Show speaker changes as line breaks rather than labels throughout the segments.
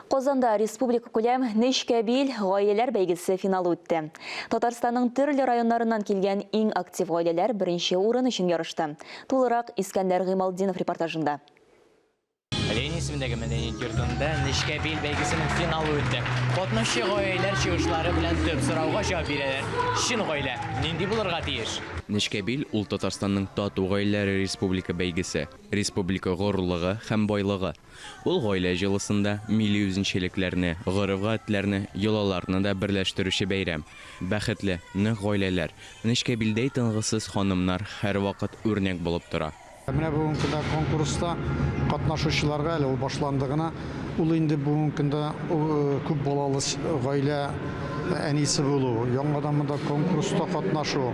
Казанда республикакүләм Нечкәбил гаиләләр бәйгесе финалы үтте. Татарстанның төрле районнарыннан килгән иң актив гаиләләр беренче урын өчен ярышты. Тулырак Искәндәр Гыймалтдинов репортажында.
Ленин исемендәге мәдәният йортында Нечкәбил бәйгесенең финалы үтте. Катнашчы гаиләләр чыгышлары белән төп сорауга җавап бирәләр. Чын гаилә нинди булырга тиеш?
Нечкәбил, ул Татарстанның тату гаиләләре республика бәйгесе, республика горурлыгы һәм байлыгы. Ул гаилә җылысын да, милли үзенчәлекләрне, гореф-гадәтләрне, йолаларны да берләштерүче бәйрәм. Бәхетле, нык гаиләләр, нечкәбилдәй тынгысыз ханымнар һәрвакыт үрнәк булып тора.
Менә бүгенге көндә конкурста катнашучыларга, әле ул башланды гына, ул инде бүгенге көндә күп балалы гаилә әнисе булу, яңадан монда конкурста катнашу,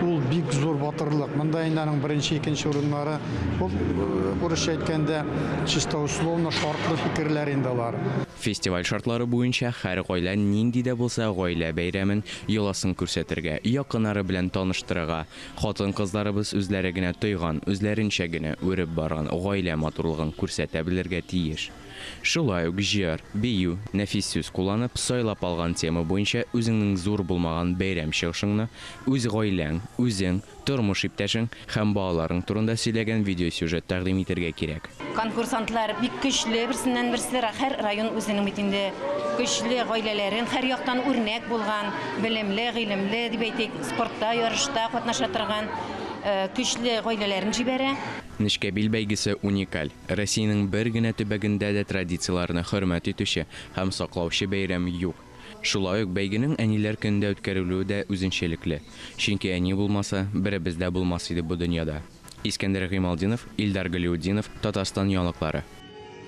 ул бик зур батырлык. Монда инде аның беренче, икенче урыннары, ул урысча әйткәндә, чисто условно шартлы фикерләр инде алар.
Фестиваль шартлары буенча һәр гаилә нинди дә булса гаилә бәйрәмен, йоласын күрсәтергә, якыннары белән таныштырырга, хатын-кызларыбыз үзләре генә тойган, үзләренчә генә үреп барган гаилә матурлыгын күрсәтә белергә тиеш. Шулай ук җыр, бию, нәфис сүз кулланып, сайлап алган тема буенча үзеңнең зур булмаган бәйрәм чыгышыңны, үз гаиләң, үзең, тормыш иптәшең һәм балаларың турында сөйләгән видеосюжет тәкъдим итәргә кирәк.
Конкурсантлар бик көчле, берсеннән-берсе, һәр район үзенең бит инде көчле гаиләләрен, һәр яктан үрнәк булган, белемле, гыйлемле дип әйтик, спортта, ярышта катнаша торган көчле гаиләләрен җибәрә.
Нечкәбил бәйгесе уникаль. Россиянең бер генә төбәгендә дә традицияләрне хөрмәт итүче һәм саклаучы бәйрәм юк. Шулай ук бәйгенең Әниләр көнендә үткәрелүе дә үзенчәлекле. Чөнки әни булмаса, беребез дә булмас иде бу дөньяда. Искәндәр Гыймалтдинов, Илдар Галиутдинов, Татарстан яңалыклары.